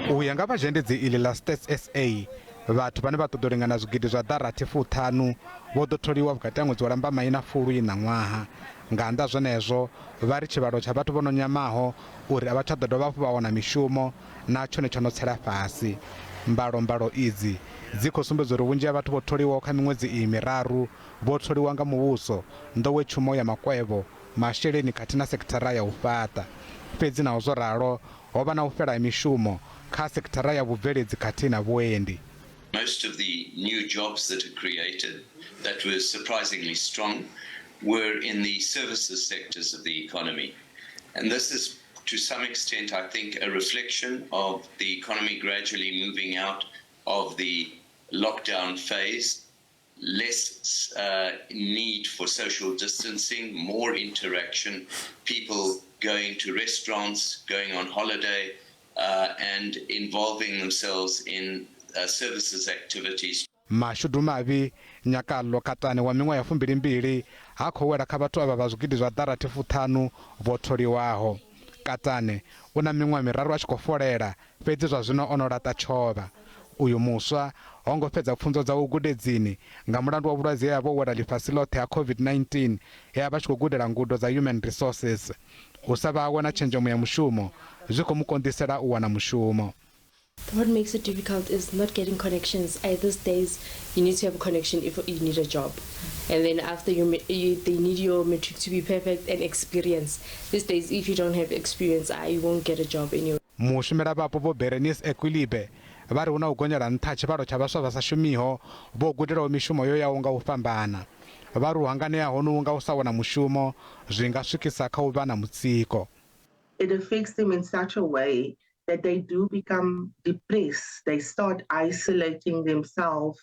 U ya nga vha zhendedzi iḽi ḽa Stats SA, vhathu vhane vha ṱoḓa u lingana zwigidi zwa ḓarathi fuṱhanu vho ḓo tholiwa vhukati ha ṅwedzi wa Lambamai na Fulwi ṋaṅwaha. Nga nnḓa ha zwenezwo, vha ri tshivhalo tsha vhathu vho no nyamaho uri a vha tsha ḓo dovha hafhu vha wana mishumo na tshone tsho no tsela fhasi. Mbalombalo idzi dzi khou sumbedza uri vhunzhi ha vhathu vho tholiwaho kha miṅwedzi iyi miraru vho tholiwa nga muvhuso, nḓowetshumo ya makwevho, masheleni khathihi na sekithara ya u fhaṱa. Fhedzi naho zwo ralo, ho vha na u fhela ha mishumo kha sekithara ya vhubveledzi khathihi na vhuendi. Most of the new jobs that are created that were surprisingly strong were in the services sectors of the economy. And this is to some extent, I think, a reflection of the economy gradually moving out of the lockdown phase, less need for social distancing, more interaction, people going to restaurants, going on holiday, and involving themselves in services activities. Mashudu mavhi, Nyakallo Katane wa miṅwaha ya fumbilimbili ha khou wela kha vhathu avha vha zwigidi zwa ḓarathi fuṱhanu vho tholiwaho. Katane u na miṅwaha miraru a tshi khou folela fhedzi zwa zwino o no laṱa tshovha. Uyu muswa ho ngo fhedza pfunzo dzawe gudedzini nga mulandu wa vhulwadze he ha vha ho wela ḽifhasi ḽoṱhe ha COVID-19 he a vha tshi khou gudela ngudo dza Human Resources. U sa vha hawe na tshenzhemo ya mushumo zwi khou mu konḓisela u wana mushumo. What makes it difficult is not getting connections. I, these days, you need to have a connection if you need a job. And then after you, they need your matric to be perfect and experience. These days, if you don't have experience, you won't get a job anyway. Mushumelavhapo Vho Berenice Ekwilibe vha ri hu na u gonyela nṱha ha tshivhalo tsha vhaswa vha sa shumiho vho gudelaho mishumo yo yaho nga u fhambana. Vha ri u hanganea honohu nga u sa wana mushumo zwi nga swikisa kha u vha na mutsiko. It affects them in such a way that they do become depressed. They start isolating themselves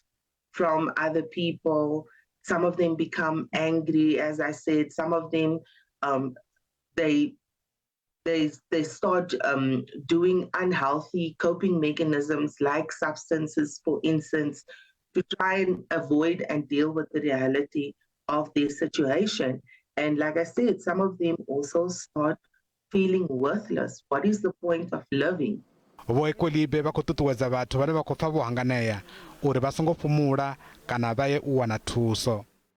from other people. Some of them become angry, as I said. Some of them, they start doing unhealthy coping mechanisms like substances, for instance, to try and avoid and deal with the reality of their situation. And like I said, some of them also start feeling worthless. What is the point of living? Vho Ekwelibe vha khou ṱuṱuwedza vhathu vhane vha khou pfa vho hanganea uri vha songo fhumula kana vha ye u wana thuso.